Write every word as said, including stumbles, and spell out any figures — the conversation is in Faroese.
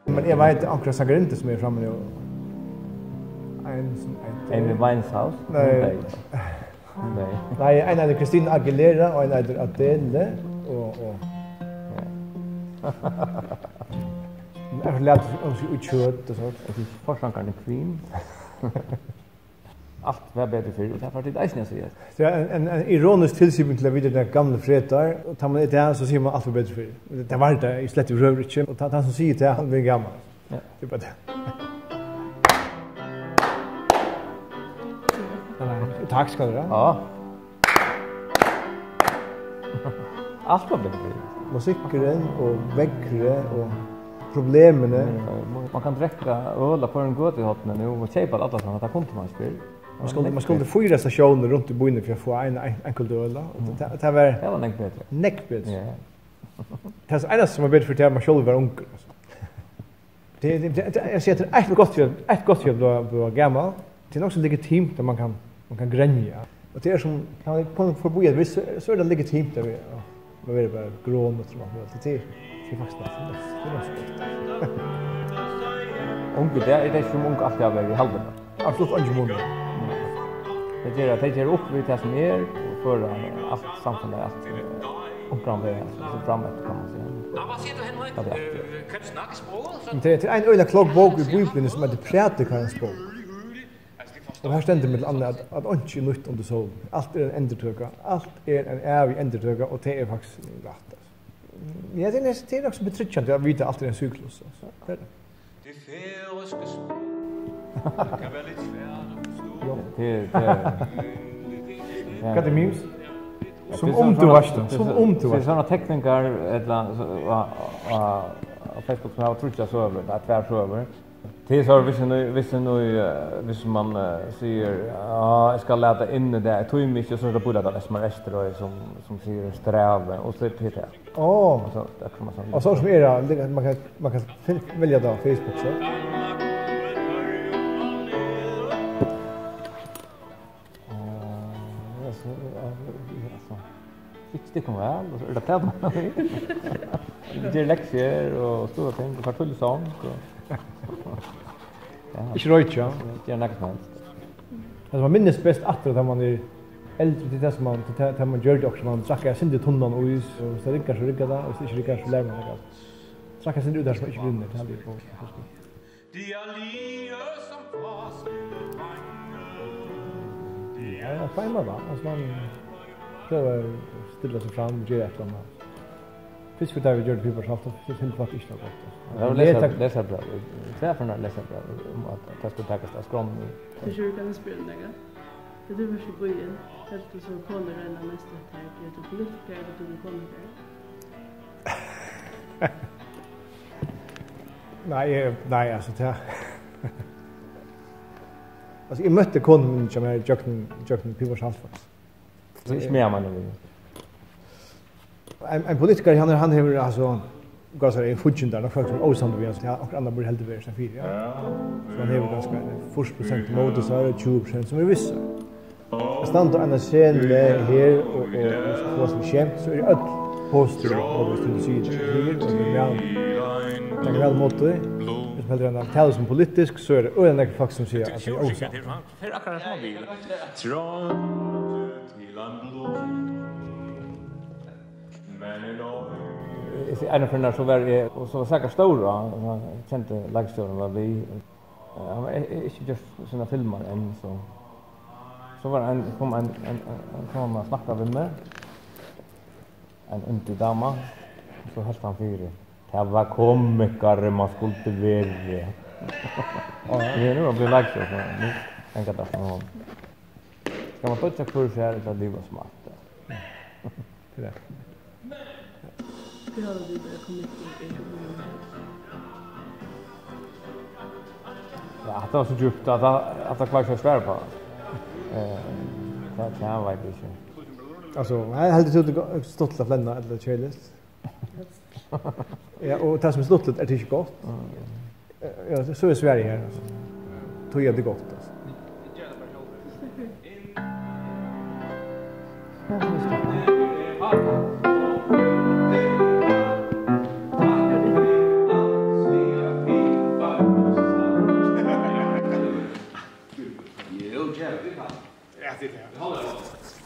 Men eg veit onkra sangarinnu sum er frammi nú. Ein sum eitur Amy Winehouse? Nei. Nei. Nei. Nei, ein eitur Christina Aguilera og ein eitur Adele og, og Ja. Eg har lært um seg í kjøt og sånt. Eg synes forsangarin er Queen. Alt var betur fyrr, og tað fara tit eisini at siga. Tað er ein, ein, ein ironisk tilsiping til at vita, tað gamla fredag, og tá man er tað, so sigur man alt var betur fyrr. Tað var tað í slett yvirhøvur ikki, og tá, tann sum sigur tað, hann verður gamal. Ja. Tað er bara tað. Takk skal du ha. Ja. Alt var betur fyrr. Musikkurin og veðrið og problemini. Man, man kann drekka øl á hvørjum gøtuhorni nú og keypa allar sovorðnar, tað kundi man ikki fyrr. Man skuldi, man skuldi fýra stasjónir runt í býnum fyri at fáa ein, ein, einkulta øl, og tað, tað var Tað var nógv betri. Nógv betri. Ja. Tað einasta sum var betri fyrr, tað var, at man sjálvur var ungur, altso. Tað, tað, tað, tað, eg sigi, tað er eitt gott fyri, eitt gott fyri at blíva, blíva gamal. Tað er nokk so legitimt, at man kann, man kann grenja. Og tað er sum, kann man koma forbí at vissa, so, so er tað legitimt at vera, ja, man verður bara gronut, sum man vil. Tað er, tað er faktiskt, tað er, tað er nokk so gott. Ung í dag, er tað ikki sum ung altíð hava verið í Haldinum? Absolutt eingin munur. Tey gera, tey gera upp við tað sum er, og føra alt samfelagið, alt, eh, onkran veg, altso, so fram eftir, kann man siga. Hvat er aftur? Men tað er, tað er ein øgiliga klók bók í Bíbliuni, sum eitur Prædikarans bók. Og har stendur millum annað, at, at einki er nýtt undir sólini. Alt er ein endurtøka. Alt er ein ævig endurtøka, og tað er faktiskt rætt, altso. Ja, tað er næstan, tað er nokk so betryggandi at vita, at alt er ein syklus, altso. Tað er tað. Det færøske sprog kan være lidt svært at forstå. Ja. Tað er, tað er Hvat er memes? Ja, sum tað er um tú sovorðnar, veitst tað, tað er sum so-, um tú tað er veitst. Sovorðnar tekningar, ella, so, á, á, á Facebook sum hava tríggjar søgur, tað er tvær søgur. Tað er so, viss nú, viss nú, eh, viss man, eh, sigur, "Ah, eg skal lata inn í tað, eg tími ikki," so er tað bara at S M R S-strøy sum, sum sigur "strava", og so er tað tað. Á. Og so, tað kann man so Og so sum er, ja, man kann, man kann fin-, velja tað á Facebook, so. Eh, ja, so, ja, altso, hygg tykkum væl, og so er tað tað, man vil. Vit gera lektiur og stórar ting, og fara tíðliga í song, og, ja. Ikki roykja. Gera nakað sum helst. Altso, man minnist best aftur, tá man er eldri, tað er tað sum man, tað, tað man gjørdi okkurt, man drakk eitt sindur tunnan ís, og viss tað riggar, so riggar tað, og viss tað ikki riggar, so lærir man nakað. Drakk eitt sindur út har sum ikki brunnur, tað haldi eg er gott. De er lige som frosne drenge. Ja, ja, feinar tað. Altso, man prøvar at stilla seg fram, gera eitt ella annað. Fyrst fyri tað, vit gjørdu piparsaft, so finn fólk ikki tað gott, altso. Ja, men lesa, lesa bara. Tað er fyri at lesa bara, um at tað skal takast av skránni. Tú skilur, kann eg spyrja teg nakað? Hevur tú verið í býin? Heldur tú so, konur royna mest at taka, er tú politiker, ella tú komiker? Nei, eg, nei, altso, tað, altso, eg møtti konu mína hjá mær gjøgnum, gjøgnum piparsaft, faktiskt. So ikki meðan man er við. Ein, ein politikari, hann er, hann hevur, altso, góðar, er fíggindar, nokk fólk sum eru ósamd við hann, so ja, okkurt annað burdi heldur verið sum fyri, ja. So hann hevur kanska fýrs prosent móti sær og tjúgu prosent sum er við sær. At standa á eini senu her og, og, og fáa seg skemmt, so eru øll positiv, og viss tú sigur, sigur, og tað er væl, tað er væl móti. Viss man heldur hann talar sum politisk, so er tað øgiliga nógv fólk sum siga at tað er ósatt. Fer akkurát sum hann vil. Tróndur til ein blund. Men er nóg. Eg sigi, eina ferð so var eg, og so var Sakar Stóra, tann kendi leikstjórin, var við. Eh, hann var i-, i-, ikki gjørt sínar filmar enn, so, so var ein, kom ein, ein, ein, ein kona at snakka við meg. Ein yndig dama, so helt hann fyri. Tað var komikari, man skuldi verið. Ja, nú er hann blivin leikstjóri, so nú hengar tað sum hon. Skal man doyggja hvør sær, ella liva smátt? Tað er tað. Hví hava tit bara komið upp í København? Ja, hatta var so djúpt, at tað, at tað klárar ikki at svara uppá. Eh, tað, tað veit eg ikki. Altso, eg helt, tað er stuttligt at flenna, ella keðiligt. Ja, og tað sum er stuttligt, er tað ikki gott? Mm. Eh, ja, so er svarið her, altso. Tí er tað gott, altso. Ja, det er det.